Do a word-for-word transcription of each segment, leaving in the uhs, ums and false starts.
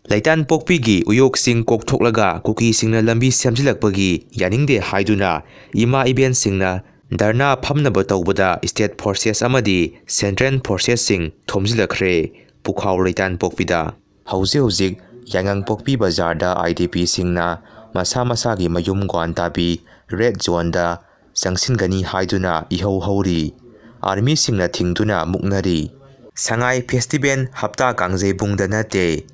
ꯂꯩꯇꯥꯟꯄꯣꯛꯄꯤꯒꯤ ꯎꯌꯣꯛꯁꯤꯡ ꯀꯣꯛꯊꯣꯛꯂꯒ ꯀꯨꯀꯤꯁꯤꯡꯅ ꯂꯝꯕꯤ ꯁꯦꯝꯖꯤꯜꯂꯛꯄꯒꯤ ꯌꯥꯅꯤꯡꯗꯦ ꯍꯥꯏꯗꯨꯅ ꯏꯃꯥ ꯏꯕꯦꯟꯁꯤꯡꯅ ꯙꯔꯅꯥ ꯐꯝꯅꯕ ꯇꯧꯕꯗ state forces ꯑꯃꯗꯤ central forcesꯁꯤꯡ ꯊꯣꯝꯖꯤꯜꯂꯛꯈ꯭ꯔꯦ ꯄꯨꯈꯥꯎ ꯂꯩꯇꯥꯟꯄꯣꯛꯄꯤꯗ꯫ ꯍꯧꯖꯤꯛ ꯍꯧꯖꯤꯛ ꯌꯥꯏꯉꯪꯄꯣꯛꯄꯤ ꯕꯖꯥꯔꯗ IDPꯁꯤꯡꯅ ꯃꯁꯥ ꯃꯁꯥꯒꯤ ꯃꯌꯨꯝ ꯒ꯭ꯋꯥꯟꯇꯥꯕꯤ red zoneꯗ ꯆꯪꯁꯤꯟꯒꯅꯤ ꯍꯥꯏꯗꯨꯅ ꯏꯍꯧ ꯍꯧꯔꯤ꯫ Armyꯁꯤꯡꯅ ꯊꯤꯡꯗꯨꯅ ꯃꯨꯛꯅꯔꯤ꯫ ꯁꯉꯥꯏ festival ꯍꯞꯇꯥ ꯀꯥꯡꯖꯩꯕꯨꯡꯗ ꯅꯠꯇꯦ꯫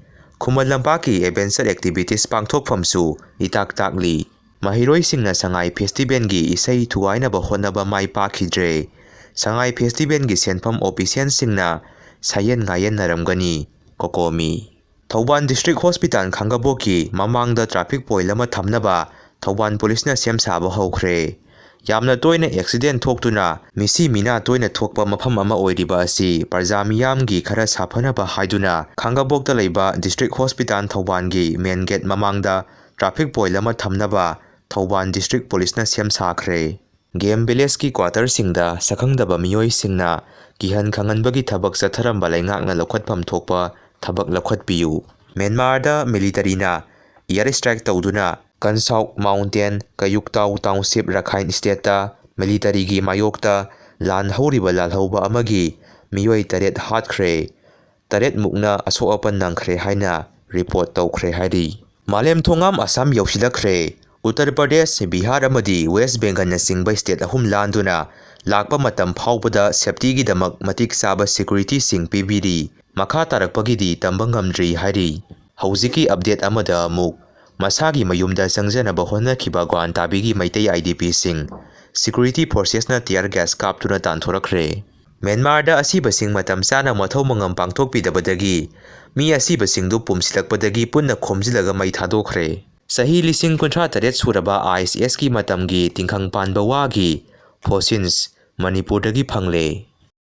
ꯈꯨꯃꯟ ꯂꯝꯄꯥꯛꯀꯤ adventure activities ꯄꯥꯡꯊꯣꯛꯐꯝꯁꯨ ꯏꯇꯥꯛ ꯇꯥꯛꯂꯤ꯫ ꯃꯍꯩꯔꯣꯏꯁꯤꯡꯅ ꯁꯉꯥꯏ festivalꯒꯤ ꯏꯁꯩ ꯊꯨꯒꯥꯏꯅꯕ ꯍꯣꯠꯅꯕ ꯃꯥꯏ ꯄꯥꯛꯈꯤꯗ꯭ꯔꯦ꯫ ꯁꯉꯥꯏ festivalꯒꯤ ꯁꯦꯟꯐꯝ officialꯁꯤꯡꯅ ꯁꯥꯌꯦꯟ ꯉꯥꯌꯦꯟꯅꯔꯝꯒꯅꯤ꯫ ꯀꯣꯀꯣꯃꯤ꯫ ꯊꯧꯕꯥꯜ District Hospital ꯈꯥꯡꯉꯕꯣꯛꯀꯤ ꯃꯃꯥꯡꯗ traffic point ꯑꯃ ꯊꯝꯅꯕ ꯊꯧꯕꯥꯜ ꯄꯨꯂꯤꯁꯅ ꯁꯦꯝ ꯁꯥꯕ ꯍꯧꯈ꯭ꯔꯦ꯫ ꯌꯥꯝꯅ ꯇꯣꯏꯅ accident ꯊꯣꯛꯇꯨꯅ ꯃꯤꯁꯤ ꯃꯤꯅꯥ ꯇꯣꯏꯅ ꯊꯣꯛꯄ ꯃꯐꯝ ꯑꯃ ꯑꯣꯏꯔꯤꯕ ꯑꯁꯤ ꯄ꯭ꯔꯖꯥ ꯃꯤꯌꯥꯝꯒꯤ ꯈꯔ ꯁꯥꯐꯅꯕ ꯍꯥꯏꯗꯨꯅ ꯈꯥꯡꯉꯕꯣꯛꯇ ꯂꯩꯕ District Hospital ꯊꯧꯕꯥꯜꯒꯤ main gate ꯃꯃꯥꯡꯗ traffic point ꯑꯃ ꯊꯝꯅꯕ ꯊꯧꯕꯥꯜ District ꯄꯨꯂꯤꯁꯅ ꯁꯦꯝ ꯁꯥꯈ꯭ꯔꯦ꯫ Game villageꯀꯤ quarterꯁꯤꯡꯗ ꯁꯛꯈꯪꯗꯕ ꯃꯤꯑꯣꯏꯁꯤꯡꯅ ꯀꯤꯍꯟ ꯈꯪꯍꯟꯕꯒꯤ ꯊꯕꯛ ꯆꯠꯊꯔꯝꯕ ꯂꯩꯉꯥꯛꯅ ꯂꯧꯈꯠꯐꯝ ꯊꯣꯛꯄ ꯊꯕꯛ ꯂꯧꯈꯠꯄꯤꯌꯨ꯫ ꯃ꯭ꯌꯥꯟꯃꯥꯔꯗ militaryꯅ air strike ꯇꯧꯗꯨꯅ Kansauk Mountain, Kayuktau Township, Rakhine Stateꯇ militaryꯒꯤ ꯃꯥꯌꯣꯛꯇ ꯂꯥꯟ ꯍꯧꯔꯤꯕ ꯂꯥꯜꯍꯧꯕ ꯑꯃꯒꯤ ꯃꯤꯑꯣꯏ ꯇꯔꯦꯠ ꯍꯥꯠꯈ꯭ꯔꯦ꯫ ꯇꯔꯦꯠ ꯃꯨꯛꯅ ꯑꯁꯣꯛ ꯑꯄꯟ ꯅꯪꯈ꯭ꯔꯦ ꯍꯥꯏꯅ report ꯇꯧꯈ꯭ꯔꯦ ꯍꯥꯏꯔꯤ꯫ ꯃꯥꯂꯦꯝ ꯊꯣꯡꯉꯥꯝ ꯑꯁꯥꯝ ꯌꯧꯁꯤꯜꯂꯛꯈ꯭ꯔꯦ꯫ ꯎꯠꯇꯔ ꯄ꯭ꯔꯗꯦꯁ, ꯕꯤꯍꯥꯔ ꯑꯃꯗꯤ ꯋꯦꯁ ꯕꯦꯡꯒꯜꯅꯆꯤꯡꯕ state ꯑꯍꯨꯝ ꯂꯥꯟꯗꯨꯅ ꯂꯥꯛꯄ ꯃꯇꯝ ꯐꯥꯎꯕꯗ safetyꯒꯤꯗꯃꯛ ꯃꯇꯤꯛ ꯆꯥꯕ securityꯁꯤꯡ ꯄꯤꯕꯤꯔꯤ꯫ ꯃꯈꯥ ꯇꯥꯔꯛꯄꯒꯤꯗꯤ ꯇꯝꯕ ꯉꯝꯗ꯭ꯔꯤ ꯍꯥꯏꯔꯤ꯫ ꯍꯧꯖꯤꯛꯀꯤ update ꯑꯃꯗ ꯑꯃꯨꯛ ꯃꯁꯥꯒꯤ ꯃꯌꯨꯝꯗ ꯆꯪꯖꯅꯕ ꯍꯣꯠꯅꯈꯤꯕ ꯒ꯭ꯋꯥꯟꯇꯥꯕꯤꯒꯤ ꯃꯩꯇꯩ IDPꯁꯤꯡ security forcesꯅ tear gas ꯀꯥꯞꯇꯨꯅ ꯇꯥꯟꯊꯣꯔꯛꯈ꯭ꯔꯦ꯫ ꯃ꯭ꯌꯥꯟꯃꯥꯔꯗ ꯑꯁꯤꯕꯁꯤꯡ ꯃꯇꯝ ꯆꯥꯅ ꯃꯊꯧ ꯃꯉꯝ ꯄꯥꯡꯊꯣꯛꯄꯤꯗꯕꯗꯒꯤ ꯃꯤ ꯑꯁꯤꯕꯁꯤꯡꯗꯨ ꯄꯨꯝꯁꯤꯜꯂꯛꯄꯗꯒꯤ ꯄꯨꯟꯅ ꯈꯣꯝꯖꯤꯜꯂꯒ ꯃꯩ ꯊꯥꯗꯣꯛꯈ꯭ꯔꯦ꯫ ꯆꯍꯤ ꯂꯤꯁꯤꯡ ꯀꯨꯟꯊ꯭ꯔꯥ ꯇꯔꯦꯠ ꯁꯨꯔꯕ ꯑꯥꯏꯁ ꯑꯦꯖꯀꯤ ꯃꯇꯝꯒꯤ ꯇꯤꯡꯈꯪ ꯄꯥꯟꯕ ꯋꯥꯒꯤ fossils ꯃꯅꯤꯄꯨꯔꯗꯒꯤ ꯐꯪꯂꯦ꯫